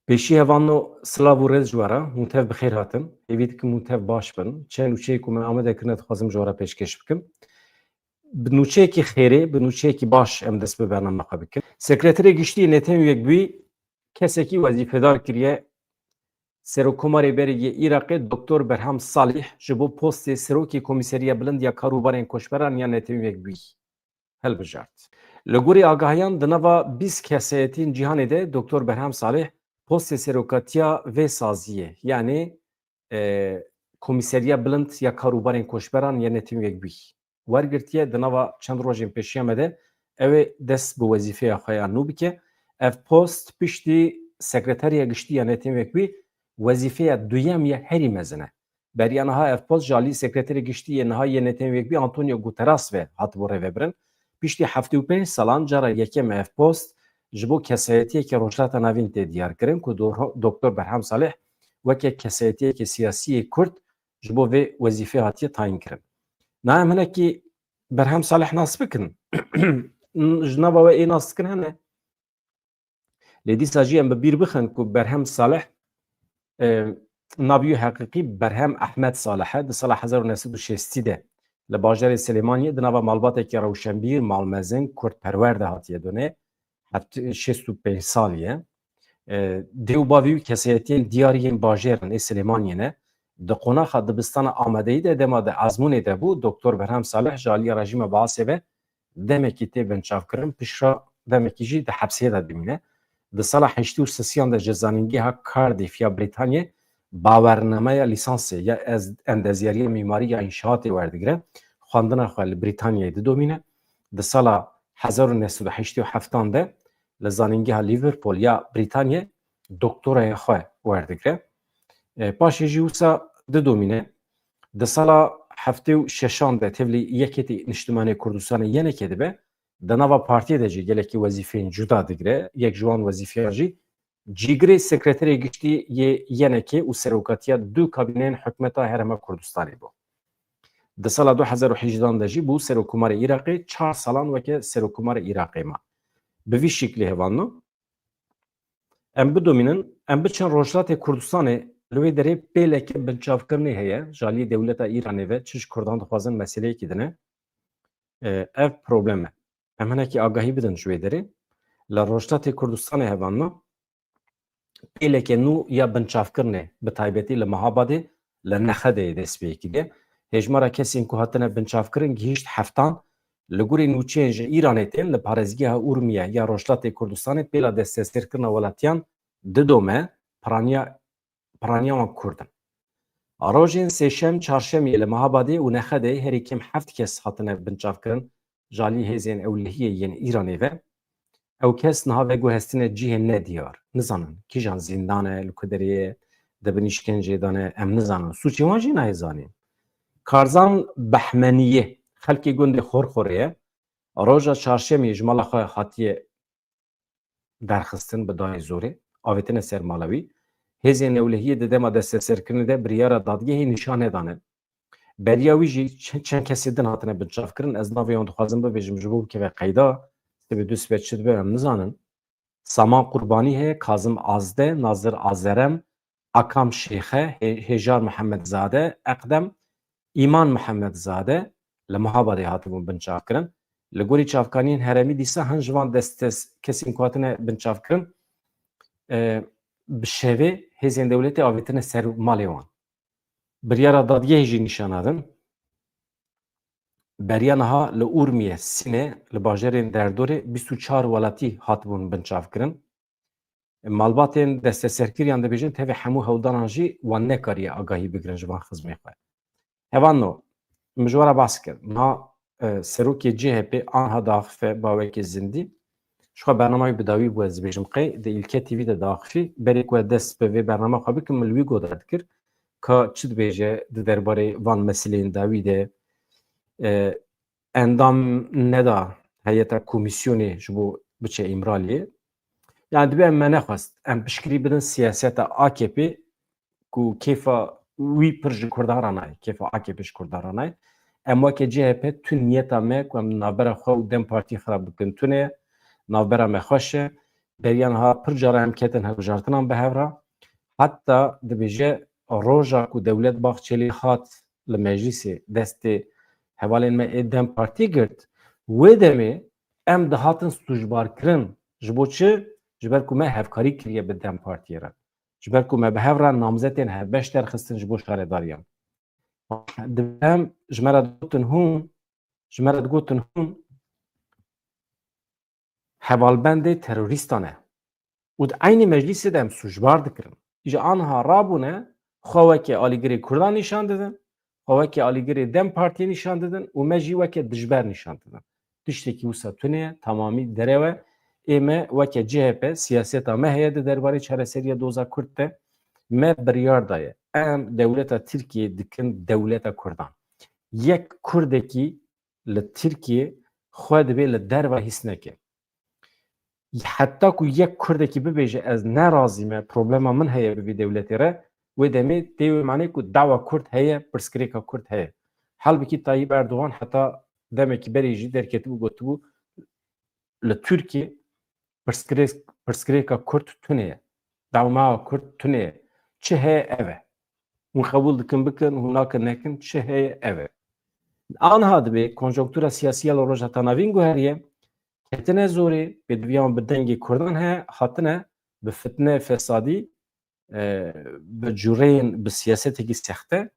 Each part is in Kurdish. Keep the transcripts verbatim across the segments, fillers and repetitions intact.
Pêşî hevano silav û rêz ji we re, hûn tev bi xêr hatin. Hêvî dikim hûn tev baş bin. Çend nûçeyê ku min amade kirine dixwazim ji we re pêşkêş bikim. Bi nûçeyekî xêrê, bi nûçeyekî baş em dest bi bernama xwe bikin. Sekreterê Giştî yê Netewên Yekbûyî kesekî wezîfedar kiriye. Serokkomarê berê yê Iraqê Doktor Berham Salih ji bo postê Serokê Komîseriya Bilind ya Kar û Barên Koçberan ya Netewên Yekbûyî hilbijart. Li gorî agahiyan, di nava bîst kesayetiyên cîhanê de Doktor Berhem Salih postê serokatiya vê saziyê, yanî, e, Komîseriya Bilind ya Kar û Barên Koçberan ya Netewên Yekbûyî wergirtiye. Di nava çend rojên pêşiya me de ew ê dest bi wezîfeya xwe ya nû bike. Ev post piştî Sekreteriya Giştî ya Netewên Yekbûyî wezîfeya duyem ya herî mezin e. Beriya niha ev post ji alî Sekreterê Giştî yê niha yê Netewên Yekbûyî Antonio Guterres ve hatibû rêvebirin. Piştî heftê û pênc salan cara yekem e ev post ji bo kesayetiyeke Rojhilata Navîn tê diyar kirin ku Dor-, Doktor Berhem Salih weke kesayetiyeke siyasî yê Kurd ji bo vê wezîfê hatiye tayîn kirin. Niha em hinekî Berhem Salih nas bikin. Ji nava we ê nas dikin hene. Lê dîsa jî em bi bîr bixin ku Berhem Salih, e, navê wî heqîqî Berhem Ehmed Salih e. Di sala hezar û neh sed û şêstî de li bajarê Silêmaniyê di nava malbateke rewşenbîr, malmezin, kurdperwer de hatiye donê. Heft-, şêst û pênc salî ye. E, dê û bavê wî kesayetiyên diyar yên bajêr in, ê Silêmaniyê ne. Di qonaxa dibistana Amedeyî de dema di ezmûnê de bû, Doktor Berhem Salih ji alî rejîma Baasê ve demekî tê binçavkirin, piştre demekî jî di hepsê de dimîne. Di sala heştê û sisiyan de ji Zanîngeha Cardiff ya Brîtanyê bawernameya lîsansê ya ez-, endezyariya mîmarî ya înşaatê werdigire. Xwendina xwe li Brîtanyayê didomîne. Di sala hezar û neh sed û heştê û heftan de li Zanîngeha Liverpool ya Brîtanyê doktoraya xwe werdigire. E, paşê jî wisa didomîne. Di sala heftê û şeşan de tevlî Yekêtî Niştimanê Kurdistanê yenekê dibe. Di nava partiyê de jî gelekî wezîfeyên cuda digire. Yek ji wan wezîfeyan jî cîgirê Sekreterê Giştî yê yenekê û serokatiya du kabîneyên hikûmeta Herêma Kurdistanê bû. Di sala du hezar û hejdehan de jî bû Serokkomarê Iraqê, çar salan weke Serokkomarê Iraqê ma. Bi vî şiklî hevalno. Em bidomînin, em biçin Rojhilatê Kurdistanê, li wê derê pêleke binçavkirinê heye, ji alî dewleta Îranê ve çi ji Kurdan dixwazin meseleyekî din e. E, ev problem e. Em hinekî agahî bidin ji wê derê. Li Rojhilatê Kurdistanê hevalno, pêleke nû ya binçavkirinê, bi taybetî li Mehabadê, li Nexedeyê dest pê kiriye. Hêjmara kesên ku hatine binçavkirin gihîşt heftan. Li gorî nûçeyên ji Îranê tên, li parêzgeha Urmiye ya Rojhilatê Kurdistanê pêla desteserkirina welatiyan didome piraniya, piraniya wan Kurd in. Rojên sêşem, çarşemê li Mehabadê û Nexedeyê herî kêm heft kes hatine binçavkirin ji alî hêzên ewlehiyê yên Îranê ve. Ew kes niha veguhestine cihê nediyar. Nizanin kîjan zîndan e, li ku derê ye, di bin îşkencê de ne, em nizanin. Sûcê wan jî nayê zanîn. Karzan Behmeniyê, xelkê gundê Xorxorê ye. Roja çarşemê ji mala xwe hatiye derxistin bi dayê zorê, avêtine ser mala wî. Hêzên ewlehiyê di dema desteserkirinê de biryara dadgehê nîşan nedane. Beriya wî jî çe-, çend kesê din hatine binçavkirin. Ez navê wan dixwazim bibêjim ji bo bikeve qeyda. Sibê du sibê çi dibe em nizanin. Saman Qurbanî heye, Kazim Azde, Nazir Azerem, Akam Şêxe, Hê-, Hêjar Mihemed Zade, Eqdem, Îman Mihemed Zade li Mehabadê hatibûn binçavkirin. Li gorî çavkaniyên herêmî dîsa hin ji van dest-, kesên ku hatine binçavkirin, e, bi şevê hêzên dewletê avêtine ser malê wan. Biryara dadgehê jî nîşan nadin. Beriya niha li Urmiye, Sînê, li bajarên derdorê bîst û çar welatî hatibûn binçavkirin. Malbatên desteserkiriyan dibêjin, tevê hemû hewldanan jî wan nekariye agahî bigirin ji van xizmê xwe. Hevalno, min ji we re behs kir. Niha, e, serokê C H P anha diaxife bawekê zindî. Ji xwe bernama wî bi dawî bû, ez dibêjim qey di Îlke T V de diaxifî. Berê ku ez dest bi vê bernama xwe bikim, min li wî goda dikir ka çi dibêje di derbarê van meseleyên dawî de, e, endam neda heyeta komîsyonê ji bo biçe Îmraliyê. Yani dibe em me nexwest, em piştgirî bidin siyaseta A K P ku kêfa wî pir ji Kurdan re nayê, kêfa A K P ji Kurdan re nayê. Em weke C H P tu niyeta me ku em navbera xwe û DEM Partî xirab bikin tune ye. Navbera me xweş e. Beriya niha pir cara em ketin hilbijartinan bi hev re. Heta dibêje roja ku Dewlet Bahçelî hat li meclîsê destê hevalên me ê DEM Partî girt, wê demê em dihatin sûcbarkirin. Ji bo çi? Ji ber ku me hevkarî kiriye bi DEM Partiyê re. Ji ber ku me bi hev re namzetên hevbeş derxistin ji bo şaredariyan. Di em ji me re digotin hûn, ji me re digotin hûn hevalbendê terorîstan e. Û di eynî meclîsê de em sûcbar dikirin. Îja aniha rabûne xwe weke alîgirê Kurdan nîşan didin, xwe weke alîgirê DEM Partiyê nîşan didin û me jî weke dijber nîşan didin. Tiştekî wisa tune ye, tamamî derew e. Ê me weke CHP siyaseta me heye di derbarê çareseriya doza Kurd de. Me biryar daye. Em dewleta Tirkiyê dikin dewleta Kurdan. Yek Kurdekî li Tirkiyê xwe dibê li derve hîs neke. Heta ku yek Kurdekî bibêje ez ne razî me, problema min heye bi vî dewletê re, wê demê tê wê manê ku dawa Kurd heye, pirsgirêka Kurd heye. Halbikî Tayyip Erdogan heta demekî berê jî derketibû gotibû li Tirkiyê pirsgirêk-, pirsgirêka Kurd tune ye. Dawmawa Kurd tune ye. Çi heye ev e. Hûn qebûl dikin bikin, hûn nakin nekin, çi heye ev e. Aniha dibê konjonktura siyasî ya li Rojheta Navîn guheriye, ketine zorê, pêdiviya wan bi dengê Kurdan heye, hatine bi fitne, fesadî, e, bi cûreyên, bi siyasetekî sexte,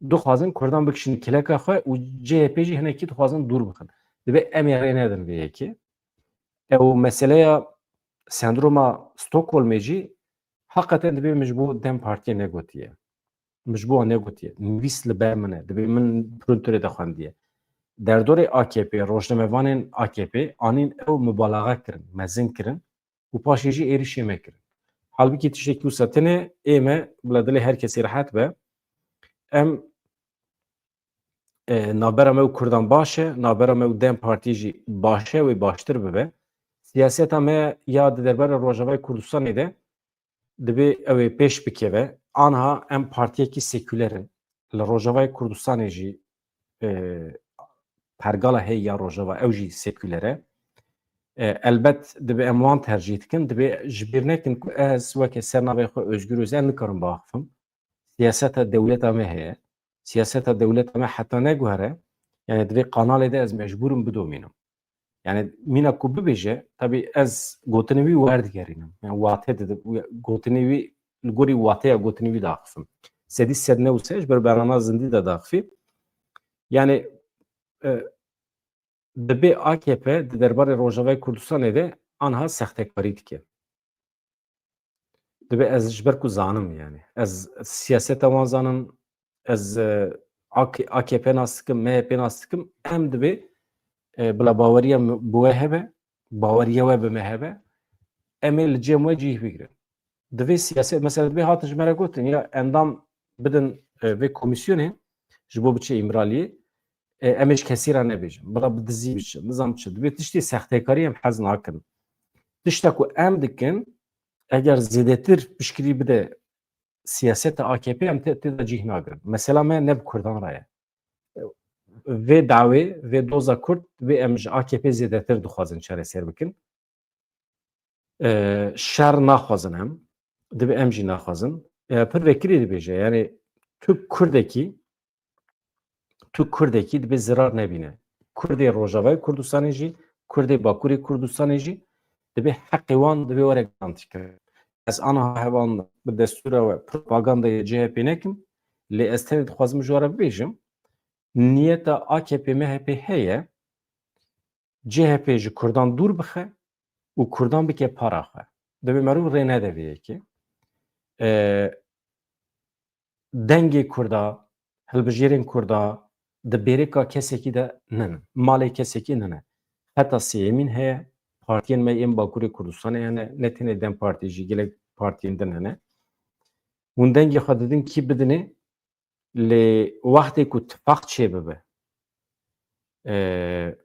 dixwazin Kurdan bikişînin kêleka xwe û CHP jî hinekî dixwazin dûr bixin. Dibê em ê rê nedin vê yekê. Ew meseleya sendroma Stockholmê jî heqeten dibê min ji bo DEM Partiyê negotiye. Min ji bo wan negotiye. Nivîs li ber min e. Dibê min printerê de xwendiye. Derdorê AKP, rojnamevanên AKP anîn ew mubalaxe kirin, mezin kirin û paşê jî êrişê me kirin. Halbikî tiştekî wisa tune, ê me bila dilê her kesî rehet be. Em, e, navbera me û Kurdan baş e, navbera me û DEM Partî jî baş e, wê baştir bibe. Siyaseta me ya di derbarê Rojavayê Kurdistanê de dibê ew ê pêş bikeve. Aniha em partiyekî sekûler in. Li Rojavayê Kurdistanê jî, e, pergala heye ya Rojava, ew jî sekûler e. E, elbet dibê em wan tercîh dikin. Dibê ji bîr nekin ku ez weke ser navê xwe Özgür Özel nikarim biaxifim. Siyaseta dewleta me heye. Siyaseta dewleta me heta neguhere, yani di vê kanalê de ez mecbûr im bidomînim. Yani mîna ku bibêje, tabî ez gotinê wî werdigerînim. Yani wate dide, gotinê wî, li gorî wateya gotinê wî daxifim. Sedî sed new sed ji ber bernama zindî de daxifî. Yani, e, dibê AKP di derbarê Rojavayê Kurdistanê de anha sextekarî dike. Dibê ez ji ber ku zanim yani. Ez siyaseta wan zanim, ez, e, AK, AKP nas dikim, MHP nas dikim, em dibê, e, bila baweriya bi we hebe, baweriya we bi me hebe, em ê li cem we cih bigrin. Divê siyaset, mesela dibê hatin ji me re gotin, ya endam bidin, e, vê komîsyonê ji bo biçe Îmraliyê, e, em ê ji kesî re nebêjin. Bila bi dizî biçin, nizam çi. Dibê tiştê sextekarî em hez nakin. Tişta ku em dikin, eger zêdetir piştgirî bide siyaseta AKP, em tê, tê de cih nagrin. Mesela me ne bi Kurdan re ye. Vê dawê, vê doza Kurd, vê em ji AKP zêdetir dixwazin çareser bikin. E, şer naxwazin em, dibê em jî naxwazin. E, pir vekirî dibêje, yani tu Kurdekî, tu Kurdekî dibê zirar nebîne. Kurdê Rojavayê Kurdistanê jî, Kurdê Bakurê Kurdistanê jî dibê heqê wan dibê were garantîkirin. Ez aniha hevan bi destûra we propagandayê CHP nekim, lê ez tenê dixwazim ji we re bibêjim, niyeta AKP MHP heye, CHP ji Kurdan dûr bixe û Kurdan bike para xwe. Dibê meriv rê nede vê yekê. E, dengê Kurda, hilbijêrên Kurda di bêrika kesekî de nine. Malê kesekî nine. Xeta sêyemîn heye, partiyên me yên Bakurê Kurdistanê hene, ne tenê DEM Partî jî, gelek partiyên din hene. Hûn dengê xwe didin kî bidinê, lê wextê ku tifaq çêbibe, e,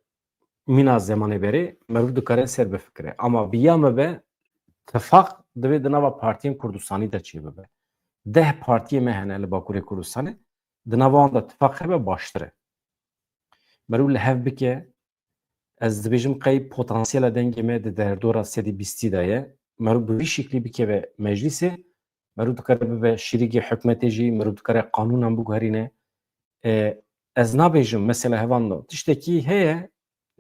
mîna zemanê berê meriv dikare ser bifikire. Ama bi ya me be, tifaq divê di nava partiyên Kurdistanî de çêbibe. Deh partiyê me hene li Bakurê Kurdistanê, di nava wan de tifaq hebe baştir e. Meriv li hev bike, Ez dibêjim qey potansiyela dengê me di derdora sedî bîstî de ye. Meriv bi vî şiklî bikeve meclîsê, meriv dikare bibe şirîgê hikûmetê jî, meriv dikare qanûnan biguherîne. E, ez nabêjim mesela hevalno. Tiştekî heye,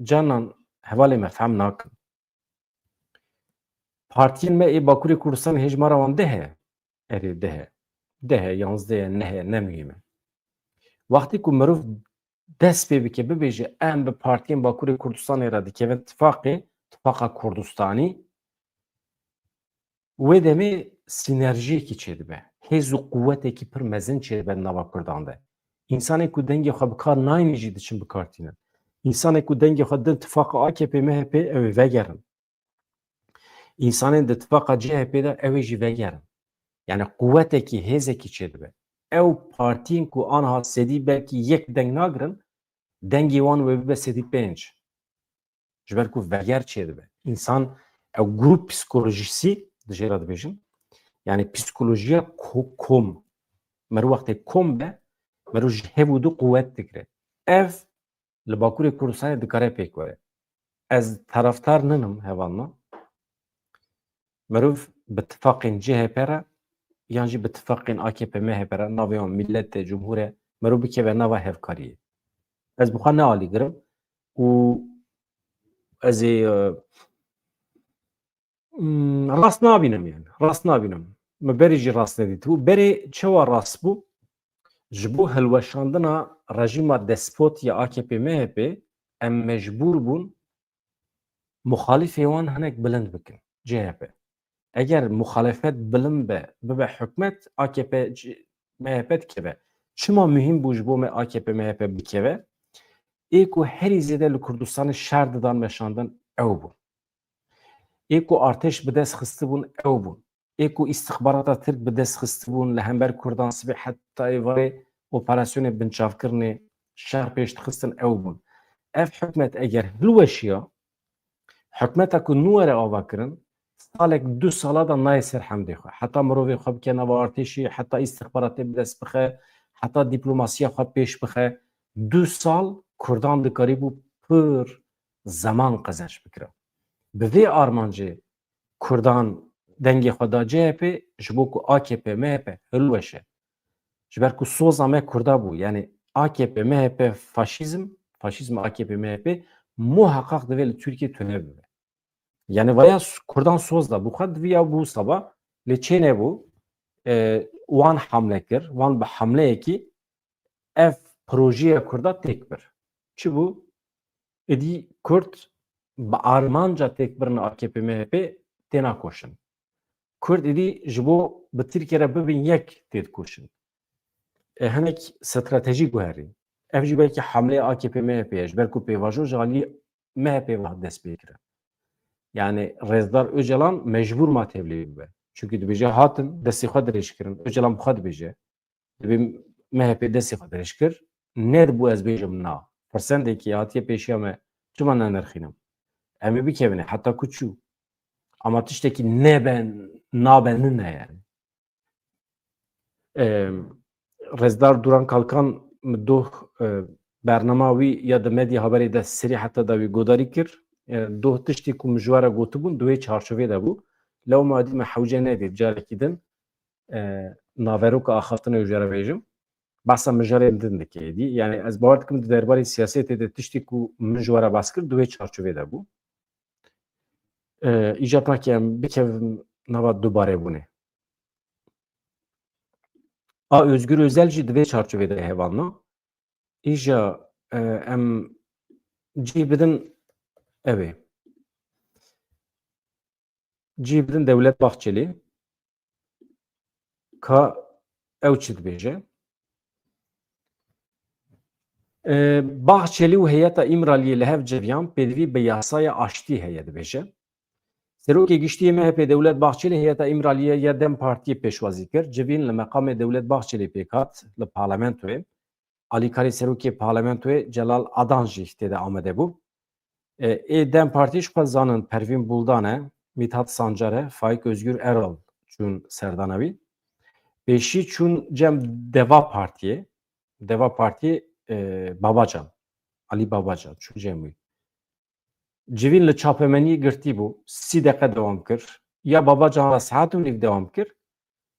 canan hevalê me fehm nakin. Partiyên me ê Bakurê Kurdistanê hêjmara wan deh e. Erê, deh e. Deh e, yanzdeh e, neh e, ne muhîm e. Wextê ku meriv dest pê bike, bibêje, em bi partiyên Bakurê Kurdistanê re dikevin tifaqê, tifaqa Kurdistanî, wê demê sînerjiyekî çêdibe. Hêz û quwetekî pir mezin çêdibe di nava Kurdan de. Însanên ku dengê xwe bi kar nayînî jî diçin bikartînin. Însanên ku dengê xwe din tifaqa A K P M H P, ew ê vegerin. Însanên di tifaqa C H P de, ew ê jî vegerin. Yani quwetekî, hêzekî çêdibe. Ew partiyên ku aniha sedî belkî yek deng nagirin, dengê wan wê bibe sedî pênc. Ji ber ku veger çêdibe. Însan, ew grup psikolojisi di jê re dibêjin. Yani psikolojiya ko-, kom. Meriv wextê kom be, meriv ji hev û du quwet digre. Ev li Bakurê Kurdistanê dikare pêk were. Ez taraftar ninim hevalna. Meriv bi tifaqên C H P re yan jî bi tifaqên A K P M H P re, navê wan millet e, cumhur e, meriv bikeve nava hevkariyê. Ez bi xwe nealîgirim û ez ê, e, Hmm, rast nabînim yani. Rast nabînim. Me berê jî rast nedîtibû. Berê çawa rast bû? Ji bo hilweşandina rejîma despot ya A K P M H P em mecbûr bûn muxalifê wan hinek bilind bikin. C H P. Eger muxalefet bilind be, bibe hikûmet, A K P, C-, M H P dikeve. Çima muhîm bû ji bo me A K P M H P bikeve? Ê ku herî zêde li Kurdistanê şer didan meşandin ew bû. Ê ku artêş bi dest xistibûn ew bûn. Ê ku îstixbarata Tirk bi dest xistibûn, li hember Kurdan sibê heta êvarê operasyonê binçavkirinê şer pêş dixistin ew bûn. Ev hikûmet eger hilweşiya, hikûmeta ku nû were avakirin, salek du sala de nayê ser hemdê xwe. Heta mirovê xwe bike nava artêşî, heta îstixbaratê bi dest bixe, heta dîplomasiya xwe pêş bixe. Du sal Kurdan dikarîbû pir zeman qezenc bikira. Bi vê armancê Kurdan dengê xwe da C H P ji bo ku A K P M H P hilweşe. Ji ber ku soza me Kurda bû. Yani A K P M H P faşîzm, faşîzm A K P M H P muheqaq divê li Tirkiyê tune bibe. Yani vaya s-, Kurdan soz da bû xwe, divê ya bû saba, lê çê nebû, e, wan hamle kir, wan bi hamleyekî ev projeya Kurda têk bir. Çi bû? Êdî Kurd bi armanca têkbirina A K P M H P têna koşin. Kurd êdî ji bo bi Tirkiye re bibin yek tê dikoşin. E, hinek stratejî guherî. Ev jî belkî hamleya A K P M H P ye. Ji ber ku pêvajo ji alî M H P ve dest pê kirin. Yani Rêzdar Ocalan mecbûr ma tevlî bibe. Çünkü dibêje hatin, destê xwe dirêj kirin. Ocalan bi xwe dibêje. Dibê M H P destê xwe dirêj kir. Nedibû ez bêjim na. Firsendekî hatiye pêşiya me, çima nenirxînim? Em ê bikevine, heta ku çû. Ama tiştekî nebe, nabe nine yani. Em, Rêzdar Duran Kalkan min doh, e, bernama wî ya di medya haberê de serî heta da wî godarî kir. E, doh tiştî ku min ji we re gotibûn, di wê çarçovê de bû. Lewma dî me hewce nedît carekî din, e, naveroka axaftinê ji we re bêjim. Behsa mijarên din dike êdî. Yani ez bawer dikim di derbarê siyasetê de tiştî ku min ji we re behs kir, di wê çarçovê de bû. E, îcat nake em bikevin nava dubarebûnê. A Özgür Özel jî di vê çarçovê de hevalna. Îja, e, em cî bidin, ev ê. Cî bidin Dewlet Bahçelî. Ka ew çi dibêje? E, Bahçelî û heyeta Îmraliyê li hev civiyan pêdivî bi yasaya aştî heye dibêje. Serokê Giştî yê M H P Dewlet Bahçelî heyeta Îmraliyê ya DEM Partiyê pêşwazî kir. Civîn li meqamê Dewlet Bahçelî pêk hat li parlamentoyê. Alîkarê Serokê Parlamentoyê Celal Adan jî tê de amade bû. E, ê DEM Partî ji xwe zanin Pervîn Buldan e, Mithat Sancar e, Faik Özgür Erol çûn serdana wî. Pêşî çûn cem Deva Partiyê. Deva Partiyê, e, Babacan, Alî Babacan çû cem wî. Civîn li çapemeniyê girtî bû, sî deqe dewam kir. Ya Babacan re saet û nîv dewam kir,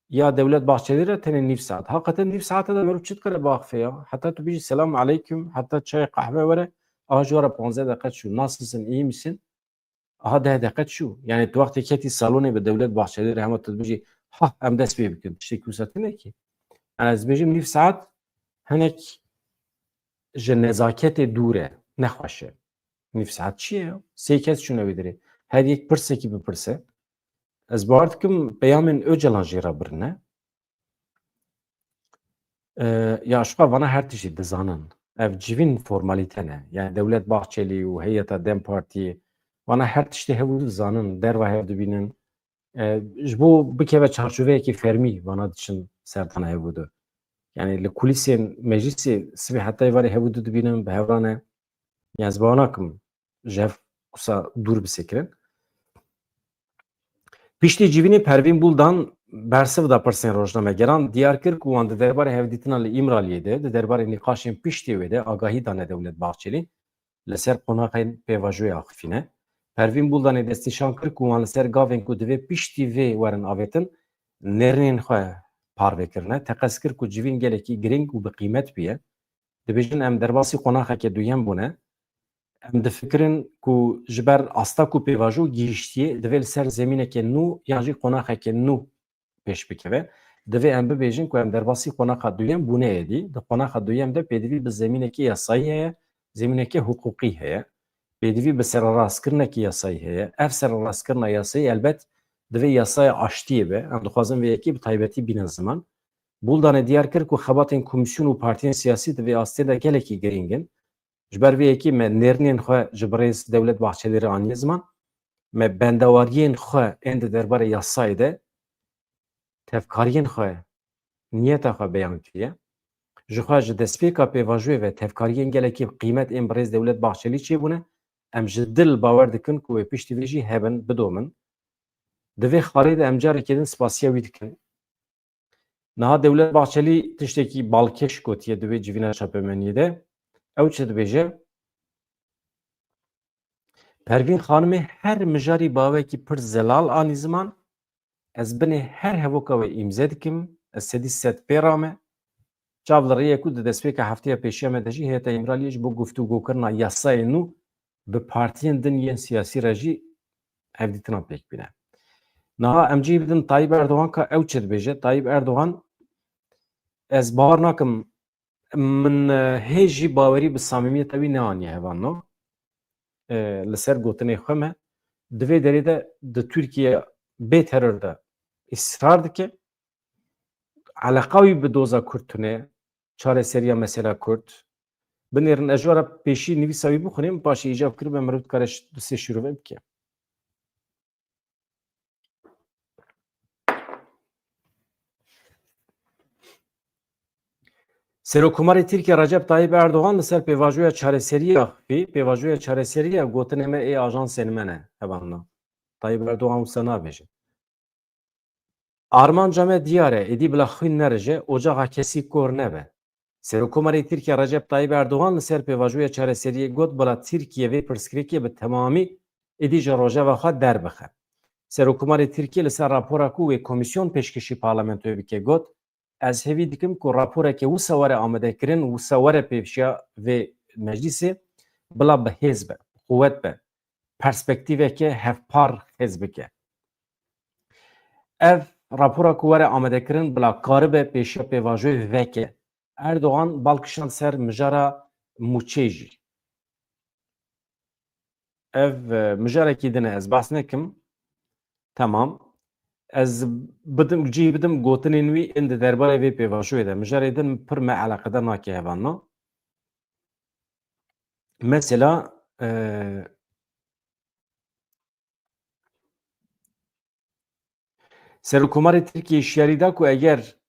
ya Dewlet Bahçelî re tenê nîv saet. Haqeten nîv saete de meriv çi dikare biaxife ya? Heta tu bijî selam eleykum, heta çay qehve were, aha ji we re panzdeh deqe çû. Nasılsın, iyi misin? Aha deh deqe çû. Yani tu wextê ketî salonê bi Dewlet Bahçelî re hema tu dibêjî, ha, em dest pê bikin. Tiştekî wisa tune ki. Yani ez dibêjim nîv saet hinek ji nezaketê dûr e, nexweş e. Nîv saet çi ye ya? Sê kes çûne wê derê. Her yek pirsekî bipirse. Ez bawer dikim peyamên Ocalan jê re birine. E, ya ji xwe vana her tiştî dizanin. Ev civîn formalîte ne. Yani Dewlet Bahçelî û heyeta DEM Partiyê vana her tiştî hev û du dizanin, derva hev dibînin. E, ji bo bikeve çarçoveyekî fermî vana diçin serdana hev û du. Yani li kulîsên meclîsê sibê heta êvarê hev û du dibînin, bi hev re ne. Yani ez bawer nakim ji hev wisa dûr bisekirin. Piştî civînê Pervîn Buldan bersiv da pirsên rojnamegeran, diyar kir ku wan di derbarê hevdîtina li Îmraliyê de, di derbarê nîqaşên piştê wê de agahî dane Dewlet Bahçelî li ser qonaxên pêvajoyê axifîne. Pervîn Buldanê destnîşan kir ku wan li ser gavên ku divê piştî vê werin avêtin, nêrînên xwe parve kirine. Teqez kir ku civîn gelekî girîng û bi qîmet bûye. Dibêjin, em derbasî qonaxeke duyem bûne. Em difikirin ku ji ber asta ku pêvajo gihiştiye, divê li ser zemîneke nû yan jî qonaxeke nû pêş bikeve. Divê em bibêjin ku em derbasî qonaxa duyem bûne êdî. Di qonaxa duyem de pêdivî bi zemîneke yasayî heye, zemîneke hiqûqî heye. Pêdivî bi sererastkirineke yasayî heye. Ev sererastkirina yasayî elbet divê yasaya aştiyê be. Em dixwazin vê yekê bi taybetî bînin ziman. Buldanê diyar kir ku xebatên komîsyon û partiyên siyasî di vê astê de gelekî girîng in. Ji ber vê yekê me nêrînên xwe ji birêz Dewlet Bahçelî re aniye ziman. Me bendewariyên xwe ên di derbarê yasayê de tevkariyên xwe, niyeta xwe beyan kiriye. Ji xwe ji destpêka pêvajoyê ve tevkariyên gelekî bi qîmet ên birêz Dewlet Bahçelî çêbûne. Em ji dil bawer dikin ku wê piştî vê jî hebin, bidomin. Di vê xalê de em carekê din spasiya wî dikin. Niha Dewlet Bahçelî tiştekî balkêş gotiye di wê civîna çapemeniyê de. Ew çi dibêje? Pervîn Xanimê her mijarî bi awekî pir zelal anî ziman, ez binê her hevoka wê îmze dikim, ez sedî sed pê re me. Çav li rê ye ku di destpêka hefteya pêşiya me de jî heyeta Îmraliyê ji bo guftûgokirina yasayên nû bi partiyên din yên siyasî re jî hevdîtina pêk bîne. Niha em cihê bidin Tayyip Erdogan ka ew çi dibêje. Tayyip Erdogan, ez bawer nakim, min, e, hê jî bawerî bi samîmiyeta wî neaniye hevalno. E, li ser gotinê xwe me, di vê derê de di Tirkiye bê teror de îsrar dike. Eleqa wî bi doza Kurd tune, çareseriya mesela Kurd. Binêrin, ez ji we re pêşî nivîsa wî bixwînim, paşê îcab kiribe meriv dikare ş-, du sê şîrove bike. Serokkomarê Tirkiye Recep Tayyip Erdogan li ser pêvajoya çareseriya, pê-, pêvajoya çareseriya gotinê me ê ajansên me ne, hevalno. Tayyip Erdogan wisa nabêje. Armanca me diyar e, êdî bila xwîn nerije, ocaxa kesî kor nebe. Serokkomarê Tirkiye Recep Tayyip Erdogan li ser pêvajoya çareseriyê got, bila Tirkiye vê pirsgirêkê bi temamî êdî ji rojeva xwe derbixe. Serokkomarê Tirkiye li ser rapora ku wê komîsyon pêşkêşî parlamentoyê bike got, ez hêvî dikim ku raporeke wisa were amadekirin, wisa were pêşiya vê meclîsê, bila bi hêz be, bi quwet be, perspektîveke hevpar hez bike. Ev rapora ku were amadekirin bila karibe pêşiya pêvajoyê veke. Erdogan bal kişand ser mijara mûçê jî. Ev, e, mijarekî din e, ez behs nekim. Temam. Ez bidim, cihî bidim gotinên wî ên di derbarê vê pêvajoyê de. Mijarê din pir me eleqedar nake hevalno. Mesela, e, Serokkomarê Tirkiyê şiyarî da ku eger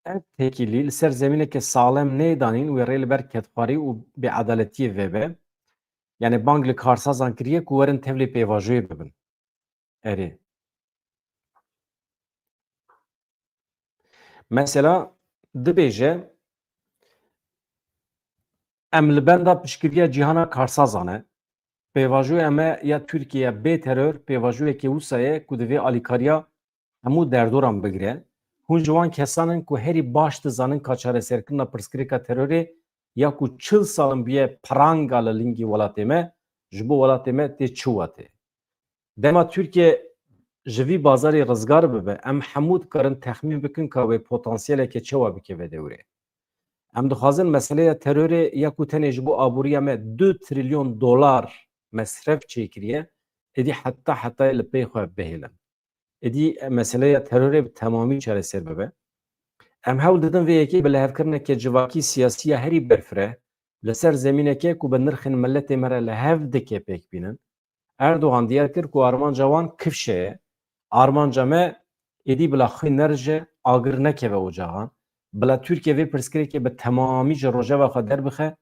ev têkilî li ser zemîneke saxlem neyê danîn, wê rê li ber kedxwarî û bêedaletiyê vebe. Yani bang li karsazan kiriye ku werin tevlî pêvajoyê bibin. Erê. Mesela dibêje, em li benda piştgiriya cîhana karsazan e. Pêvajoya me ya Tirkiye bê teror pêvajoyekê wisa ye ku divê alîkariya hemû derdoran bigire. Hûn ji wan kesan in ku herî baş dizanin ka çareserkirina pirsgirêka terorê ya ku çil sal in bûye piranga li lingî welatê me, ji bo welatê me tê çi watê? Dema Tirkiye ji vî bazarê rizgar bibe, em hemû dikarin texmîn bikin ka wê potansiyeleke çawa bikeve dewrê. Em dixwazin meseleya terorê ya ku tenê ji bo aboriya me du trilyon dolar mesref çêkiriye, êdî heta hetayê li pey xwe bihêlin. Êdî meseleya terorê bi temamî çareser bibe. Em hewl didin vê yekê bi lihevkirineke civakî siyasî ya herî berfireh li ser zemîneke ku bi nirxên miletê me re li hev dike pêk bînin. Erdogan diyar kir ku armanca wan kifşe ye. Armanca me êdî bila xwîn nerije, agir nekeve ocaxan. Bila Tirkiye vê pirsgirêkê bi temamî ji rojeva xwe derbixe.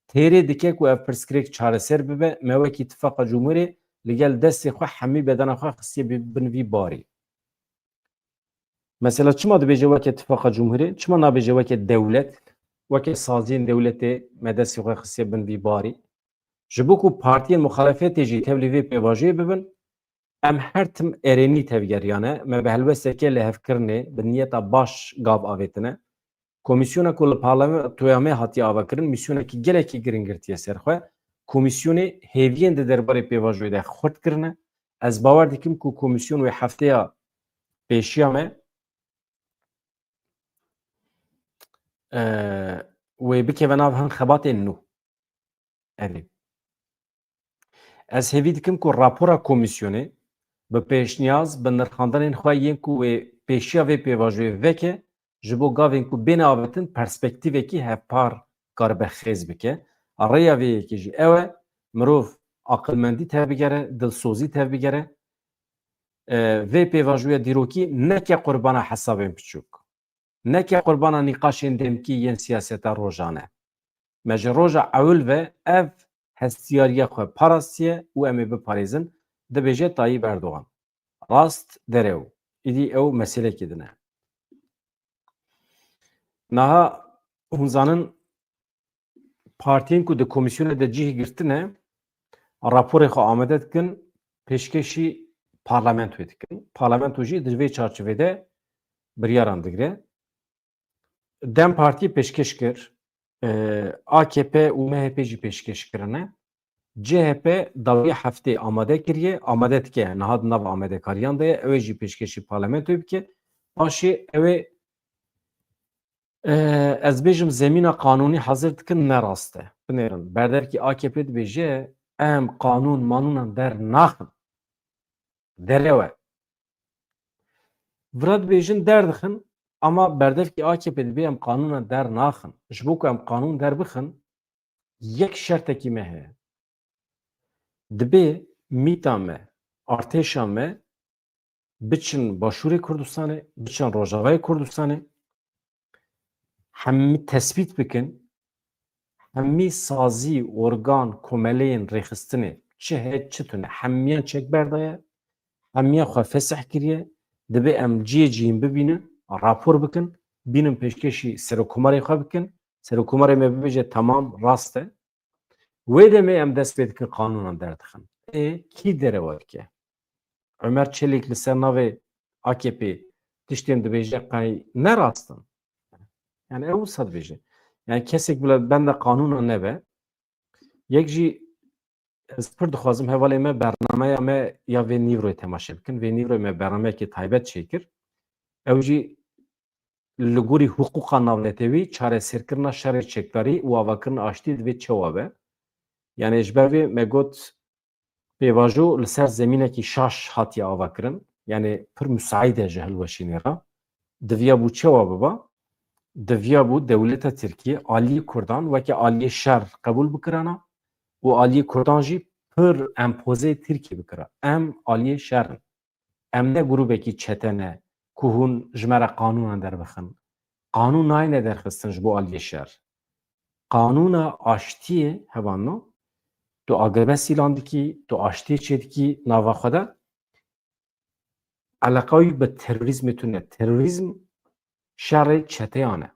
Têrê dike ku ev pirsgirêk çareser bibe, me wekî Tifaqa Cumhurê li gel destê xwe hemî bedena xwe xistiye bi-, bin vî barî. Mesela çima dibêje weke Tifaqa Cumhurê? Çima nabêje weke dewlet? Weke saziyên dewletê me destê xwe xistiye bin vî barî. Ji bo ku partiyên muxalefetê jî tevlî vê pêvajoyê bibin, em her tim erênî tevgeriyane, me bi helwesteke lihevkirinê, bi niyeta baş gav avêtine. Komîsyona ku li parlamentoya me hatiye avakirin, mîsyonekî gelekî giring girtiye ser xwe. Komîsyonê hêviyên di derbarê pêvajoyê de xurt kirine. Ez bawer dikim ku komîsyon wê hefteya pêşiya me, e, wê bikeve nav hin xebatên nû. Evê. Ez hêvî dikim ku rapora komîsyonê bi pêşniyaz, bi nirxandanên xwe yên ku wê pêşiya vê pêvajoyê veke, ji bo gavên ku bêne avêtin perspektîvekî hevpar karibe xêz bike. Rêya vê yekê jî ew e, mirov aqilmendî tevbigere, dilsozî tevbigere. E, vê pêvajoya dîrokî neke qurbana hesabên piçûk. Neke qurbana nîqaşên demkî yên siyaseta rojane. Me ji roja ewil ve ev hestiyariya xwe parastiye û em ê biparêzin, dibêje Tayyip Erdogan. Rast derew. Îdî ew meselekê din e. Niha hûn zanin, partiyên ku di komîsyonê de cih girtine, raporê xwe amade dikin, pêşkêşî parlamentoyê dikin. Parlamento jî di vê çarçovê de biryaran digire. DEM Partî pêşkêş kir, e, A K P û M H P jî pêşkêş kirine. C H P dawiya heftê amade kiriye, amade dike, niha di nav amadekariyan de ye, ew ê jî pêşkêşî parlamentoyê bike. Paşê ew ê, e, ez bêjim zemîna qanûnî hazir dikin, ne rast e. Binêrin, berdevkî A K P dibêje, em qanûn manûnan der naxin. Derew e. Vira dibêjin derdixin, ama berdevkî A K P dibê em qanûnan der naxin. Ji bo ku em qanûn derbixin, yek şertekî me heye. Dibê mîta me, artêşa me biçin Başûrê Kurdistanê, biçin Rojavayê Kurdistanê, hemî tespît bikin, hemî sazî, organ, komeleyên rêxistinê, çi heye, çi tune, hemiyan çek berdaye, hemiyan xwe fesih kiriye, dibê em cihê cihîn bibînin, rapor bikin, bînin pêşkêşî Serokkomarê xwe bikin, Serokkomarê me bibêje, temam, rast e. Wê demê em dest pê dikin qanûnan derdixin. Ê, kî derewa dike? Ömer Çelik li ser navê A K P tiştên dibêje qey ne rast in. Yani ew wisa dibêje. Yani kesek bila benda qanûna nebe. Yek jî ez pir dixwazim hevalê me bernameya me ya vê nîvroyê temaşe bikin. Vê nîvroyê me bernameyekê taybet çêkir. Ew jî li gorî hiqûqa navnetewî çareserkirina şerê çekdarî û avakirina aştî divê çawa be? Yani ji ber vê me got pêvajo li ser zemînekî şaş hatiye avakirin. Yani pir musaîd e ji hilweşînê re. Diviya bû çawa biba? Diviya bû dewleta Tirkiyê aliyê Kurdan weke aliyê şer qebûl bikirana û aliyê Kurdan jî pir empozeyê Tirkiyê bikira. Em aliyê şer in. Em ne grûbekî çete ne ku hûn ji me re qanûnan derbixin. Qanûn nayêne derxistin ji bo aliyê şer. Qanûna aştiyê hevalno, tu agirbest îlan dikî, tu aştiyê çêdikî nava xwe de. Eleqa wî bi terorîzmê tune. Terorîzm şerê çeteyan e.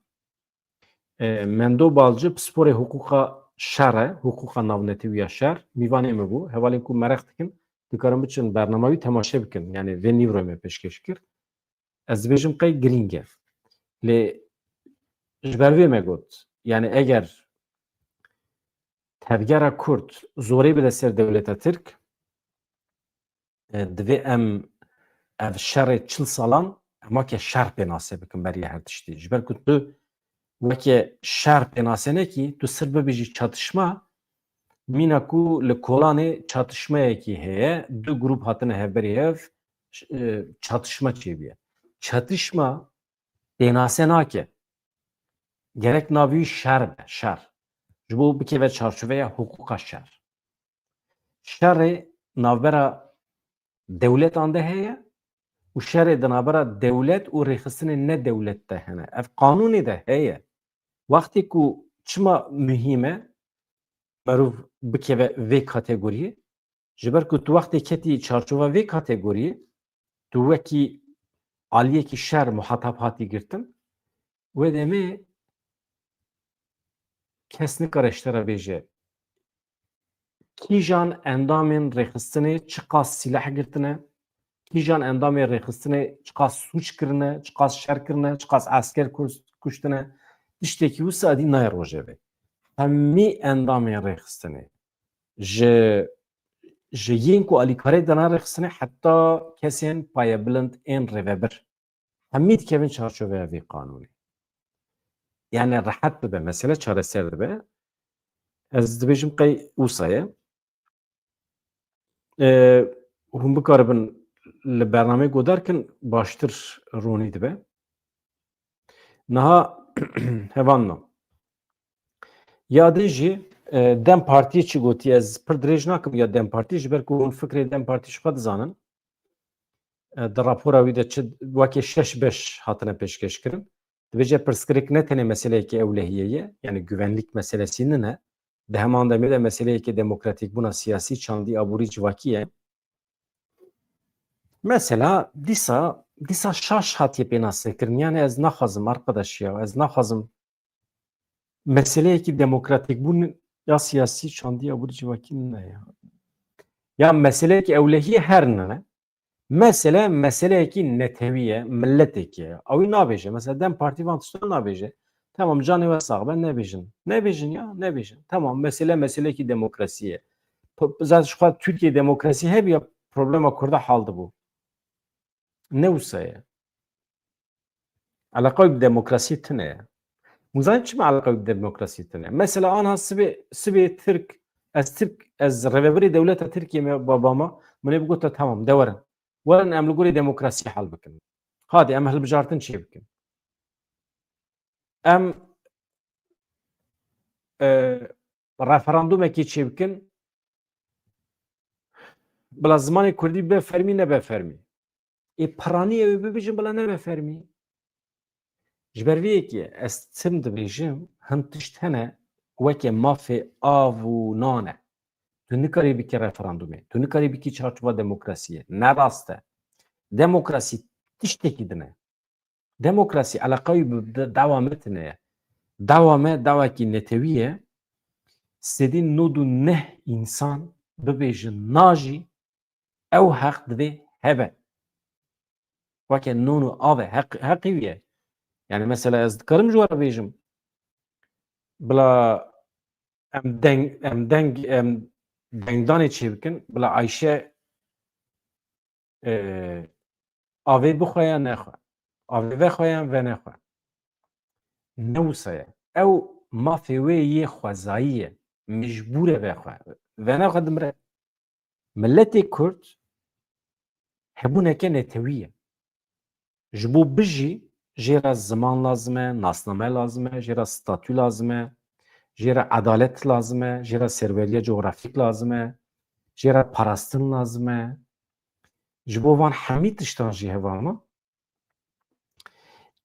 E, Mendo Balcı pisporê hiqûqa şer e, hiqûqa navnetewî ya şer, mîvanê min bû. Hevalên ku mereq dikin, dikarin biçin bernama wî temaşe bikin. Yani vê nîvro me pêşkêş kir. Ez dibêjim qey girîng e. Lê ji ber vê me got, yani eger tevgera Kurd zorê bide ser dewleta Tirk, e, divê em ev şerê çil salan em weke şer pênase bikin beriya her tiştî. Ji ber ku tu weke şer pênase nekî, tu sirf bibêjî çatişma, mîna ku li Kolanê çatişmeyekî heye, du grûp hatine hevberî hev, ş-, e, çatişma çêbûye. Çatişma pênase nake. Gerek navî wî şer be, şer. Ji bo bikeve çarçoveya hiqûqa şer. Şerê navbera dewletan de heye û şerê di navbera dewlet û rêxistinê ne dewlet de hene. Ev qanûnê de heye. Wextê ku çima muhîm e, merov bikeve vê kategoriyê? Ji ber ku tu wextê ketî çarçova vê kategoriyê, tu wekî aliyekî şer muhatab hatî girtin, wê demê kes nikare ji te re bêje, kîjan endamên rêxistinê çiqas sîleh girtine, kîjan endamên rêxistinê çiqas sûc kirine, çiqas şer kirine, çiqas esker kus-, kuştine, tiştekî wisa dî nayê rojevê. Hemî endamên rêxistinê, ji, ji yên ku alîkarê dana rêxistinê heta kesên payebilind ên rêvebir, hemî dikevin çarçoveya vê qanûnê. Yani rehet bibe, mesele çareser dibe. Ez dibêjim qey wisa ye. E, hûn bikaribin li bernameyê guhdar kin, baştir ronî dibe. Niha hevalno. Ya din jî, e, DEM Partiyê çi gotî, ez pir dirêj nakim ya DEM Partî, ji ber ku hûn fikrê DEM Partî ji xwe dizanin. E, di rapora wî de çi weke şeş beş hatine pêşkêş kirin. Dibêje pirsgirêk ne tenê meseleyeke ewlehiyê ye, yani güvenlik meselesî nine. Di heman demê de meseleyeke demokratîkbûna siyasî, çandî, aborî, civakî ye. Mesela dîsa, dîsa şaş hatiye pênasekirin. Yani ez naxwazim, arkadaş ya, ez naxwazim meseleyekî demokratîkbûn ya siyasî, çandî, aborî, civakî ne ya. Ya meseleyekî ewlehiyê her ne. Mesele, meseleyekî netewî ye, miletekî ye. Ew ê nabêje. Mesela DEM Partî van tiştan nabêje. Tamam, canê we sax be, nebêjin. Nebêjin ya, nebêjin. Tamam, mesele, meseleyekî demokrasî ye. P-, zaten ji xwe Tirkiye demokrasî hebiya, problema Kurda hal dibû. Ne wisa ye. Eleqa wî bi demokrasî tune ye. Hûn zanîn çima eleqa wî bi demokrasî tune ye? Mesela anha sibê, sibê Tirk, ez Tirk, ez rêvebirê dewleta Tirkiye me, baba me, min ê bigota, tamam, de werin. Werin em li gorî demokrasî hal bikin. Hadê em hilbijartin çê bikin. Em, e, referandumekê çê bikin. Bila zimanê kurdî be fermî, nebe fermî. Ê piranî ew ê bibêjin, bila nebe fermî. Ji ber vê yekê ez tim dibêjim, hin tişt hene weke mafê av û nan e. Tu nikarî bikî referandumê. Tu nikarî bikî çarçova demokrasiyê. Ne rast e. Demokrasî tiştekî din e. Demokrasî eleqa wî bi de-, dawa me tune ye. Dawa me dawekî netewî ye. Sêdî nod û neh însan bibêjin na jî, ew heq divê hebe. Weke non û av e, heq, heqî wî ye. Yani mesela ez dikarim ji we re bêjim, bila em deng, em deng, em dengdanê çê bikin, bila Ayşe, e, avê bixwe ya nexwe, avê vexwe yan venexwe. Ne wisa ye. Ew mafê wê yê xwezayî ye. Mecbûr e vexwe. Venexwe dimire. Miletê Kurd hebûneke netewî ye. Ji bo bijî, jê re ziman lazim e, nasname lazim e, jê re statû lazim e, jê re edalet lazim e, jê re serweriya cografîk lazim e, jê re parastin lazim e. Ji bo van hemî tiştan jî hevama,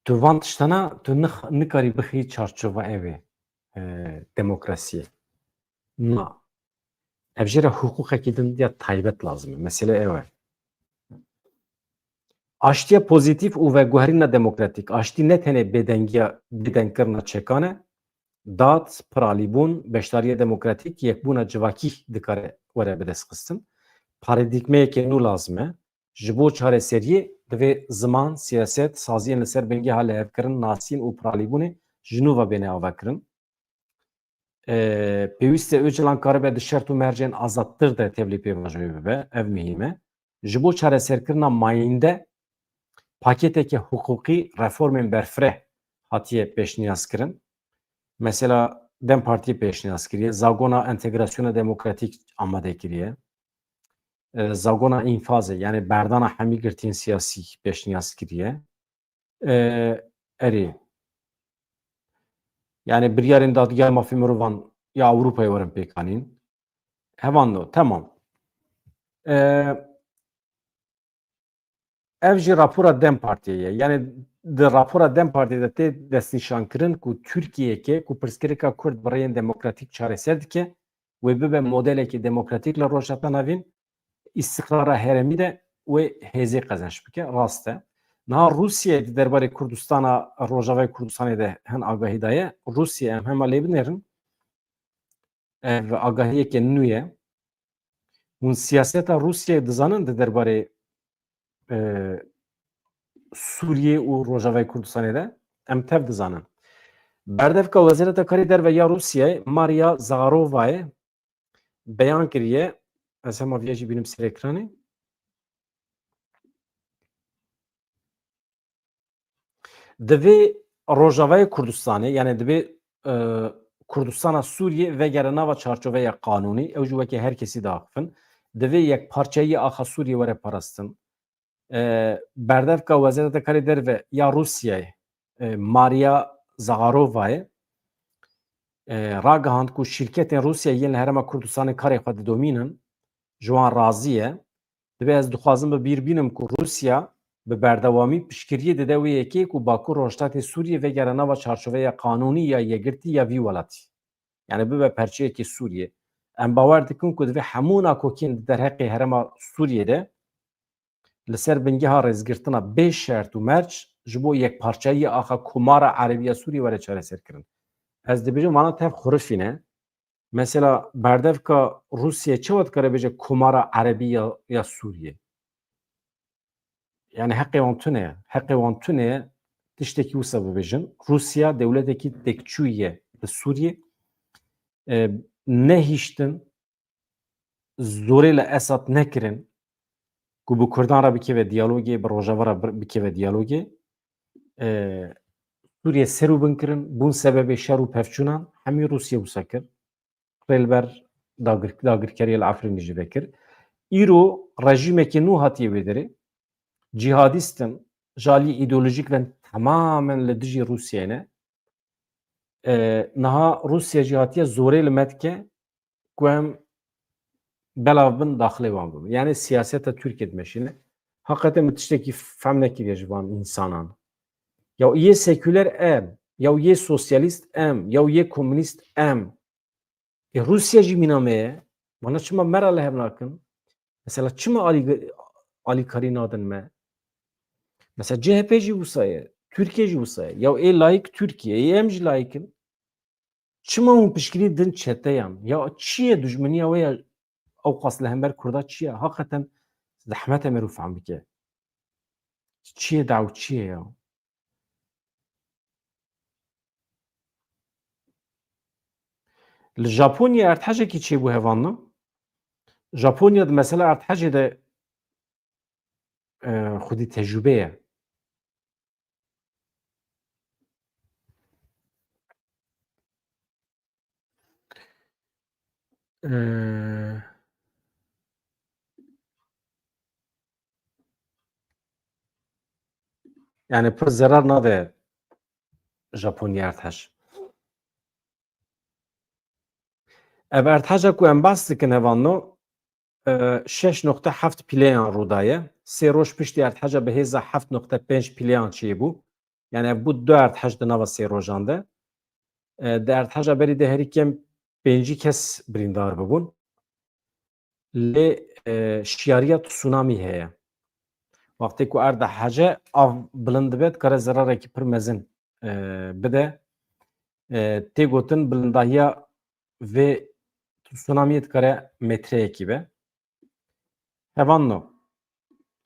tu van tiştana tu nix-, nikarî bixî çarçova ew ê, e, demokrasiyê. Na. Ev jê re hiqûqekî din ya taybet lazim e. Mesele ew e. Aştiya pozîtîf û veguherîna demokratîk. Aştî ne tenê bêdengiya, bêdengkirina çekan e, dad, piralîbûn, beşdariya demokratîk, yekbûna civakî dikare were bidestxistin. Paradîgmeyeke nû lazim e. Ji bo çareseriyê divê ziman, siyaset, saziyên li ser bingeha lihevkirin, nasîn û piralîbûnê ji nû ve bêne avakirin. E, pêwîst e Ocalan karibe di şert û mercên azadtir de tevlî pêvajoyê bibe. Ev muhîm e. Ji bo çareserkirina mayînde paketeke hiqûqî reformên berfireh hatiye pêşniyazkirin. Mesela DEM Partiyê pêşniyaz kiriye, zagona entegrasyona demokratîk amade kiriye. E, zagona înfazê, yani berdana hemî girtiyên siyasî pêşniyaz kiriye. E, erê. Yani biryarên Dadgeha Mafê Mirovan ya Ewropayê werin pêkanîn. Hevan do, temam. E, ev jî rapora DEM Partiyê ye. Yani di rapora DEM Partiyê de tê destnîşankirin ku Tirkiyeyeke ku pirsgirêka Kurd bi rêyên demokratîk çareser dike, wê bibe modelekî demokratîk li Rojhilata Navîn, îstiqrara herêmî de wê hêzê qezenç bike. Rast e. Niha Rûsye di derbarê Kurdistana, Rojavayê Kurdistanê de hin agahî daye. Rûsye em hema lê binêrin. Ev agahiyeke nû ye. Hûn siyaseta Rûsyayê dizanin di derbarê, e, Sûriyê û Rojavayê Kurdistanê de? Em tev dizanin. Berdevka Wezareta Karê Derve ya Rûsyayê, Maria Zakharovayê beyan kiriye. Ez hema viya jî bînim ser ekranê. Divê Rojavayê Kurdistanê, yani divê, e, Kurdistana Sûriyê vegere nava çarçoveya qanûnî, ew jî weke her kesî diaxifin. Divê yekparçeyî axa Sûriyê were parastin. E, berdevka Wezareta Karê Derve ya Rûsyayê, e, Maria Zakharovayê, e, ragihand ku şîrketên Rûsyayê yên li Herêma Kurdistanê karê xwe didomînin, ji wan razî ye. Divê ez dixwazim bi bîr bînim ku Rûsya bi berdewamî piştgiriyê dide wê yekê ku Bakur Rojhilatê Sûriyê vegere nava çarçoveya qanûnî ya yekgirtî ya vî welatî. Yani bibe perçeyekî Sûriyê. Em bawer dikin ku divê hemû nakokên di derheqê herêma Sûriyê de li ser bingeha rêzgirtina bê şert û merc ji bo yekparçeyiya axa Komara Erebî ya Sûriyê were çareserkirin. Ez dibêjim vana tev xurifî ne. Mesela berdevka Rûsye çawa dikare bêje Komara Erebî ya, ya Sûriyê? Yani heqê wan tune ye. Heqê wan tune ye tiştekî wisa bibêjin. Rûsya dewletekî têkçûyî ye li Sûriyê. E, nehiştin zorê li Esad nekirin ku bi Kurdan re bikeve diyalogê, bi Rojava re bir-, bikeve diyalogê. E, Sûriye ser û bin kirin, bûn sebebê şer û pevçûnan, hemî Rûsye wisa kir. Rê li ber dagir-, dagirkeriya li Efrînê jî vekir. Îro rejîmekî nû hatiye wê derê. Cîhadîst in, ji alî îdeolojîk ve temamen li dijî Rûsyayê ne. E, niha Rûsya jî hatiye zorê li me dike ku em belav bin daxilê wan bibin. Yani siyaseta Tirkiyê dimeşîne. Heqeten min tiştekî fehm nekiriye ji van însanan. Ya yê seküler em, ya yê sosyalîst em, ya yê komünîst em. Ê, Rûsya jî mîna me ye. Vana çima me re li hev nakin? Mesela çima alî-, alîkarî nadin me? Mesela C H P jî wisa ye, Tirkiye jî wisa ye. Ya ê layik Tirkiye, ê em jî layik in. Çima hûn piştgirî din çeteyan? Ya çi ye, dijmeniya we ya ewqas li hember Kurda çi ye? Heqeten zehmet e merû fehm bike. Çi ye daw, çi ye ya? Li Japonyayê erdhejekî çêbû hevanno. Japonya di mesela erdhejê de, e, xwedî tecrûbe ye. E, Yani pir zerar nade Japonya erdhej. Ev erdheja ku em behs dikin hevanno, e, şeş noqte heft pîleyan rû daye. Sê roj piştî erdheja bi hêza heft noqte pênc pîleyan çêbû. Yani ev bû du erdhej di nava sê rojan de. E, di erdheja berî de herî kêm pêncî kes birîndar bibûn. Lê, e, şiyariya tsunamî heye. Wextê ku erdhej e, av bilind dibe, dikare zerarekî pir mezin, e, bide. e, tê gotin bilindahiya vê tsunamiyê dikare metreyekî be. Hevanno,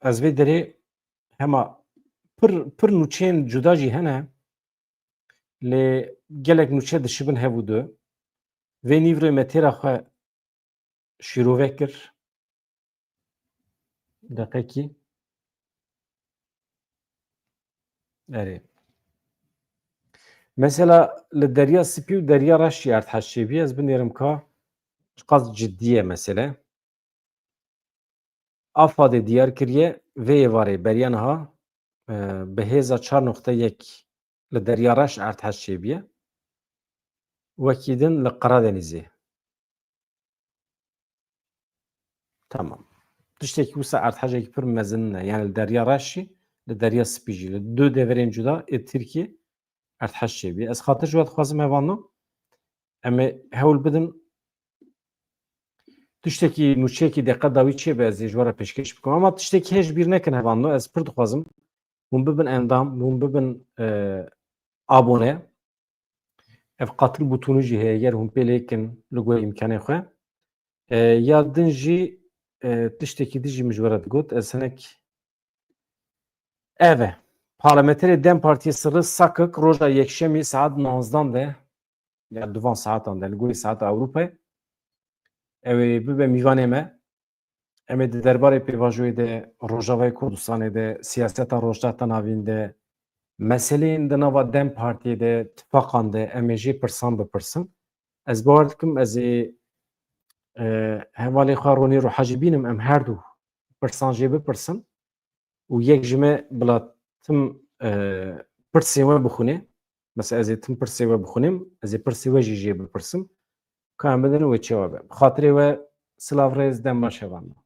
ez vê derê hema pir, pir nûçeyên cuda jî hene, lê gelek nûçe dişibin hev û du. Vê nîvroyê me têra xwe şîrove kir. Deqekî. Erê. Mesela li Derya Spî û Derya Reş jî erdhej çêbî, ez binêrim ka çiqas cidî ye mesele. AFADê diyar kiriye vê êvarê beriya niha, e, bi hêza çar noqte yek li Derya Reş erdhej çêbîye. Wekî din li Qeradenîzê. Tamam. Tiştekî wisa erdhejekî pir mezin ne. Yani li Derya Reş jî, li Derya Spî jî, li du deverên cuda ê Tirkiyê erdhej çêbî. Ez xatir ji we dixwazim hevanno. Em ê hewl bidin tiştekî nûçeyekî deqe dawî çêbe ez ê ji we re pêşkêş bikim. Ama tiştekî hê ji bîr nekin hevanno. Ez pir dixwazim hûn bibin endam, hûn bibin, e, abone. Ev qatil bûtûnî jî heye, ger hûn pê lê kin li gor îmkanê xwe. E, ya din jî, e, tiştekî din jî min ji we re digot, ez hinek ev e. Parlamenterê DEM Partiyê Sirri Sakik roja yekşemî saet nozdan de, ya duvan saetan de, li gorî saeta Ewropayê, ew ê bibe mîvanê me. Em ê di derbarê pêvajoyê de, Rojavayê Kurdistanê de, siyaseta Rojhilata Navîn de, meseleyên di nava DEM Partiyê de, tifaqan de, em ê jê pirsan bipirsin. Ez bawer dikim, ez ê, e, hevalê xwe Ronî Ruha jî bînim, em her du pirsan jê bipirsin û yek ji me bila tim, e, pirsên we bixwîne. Mesela ez ê tim pirsê we bixwînim, ez ê pirsê we jî jê bipirsim. Ka em bidin wê çawa be. Bi xatirê we silav rêz, dem baş hevanno.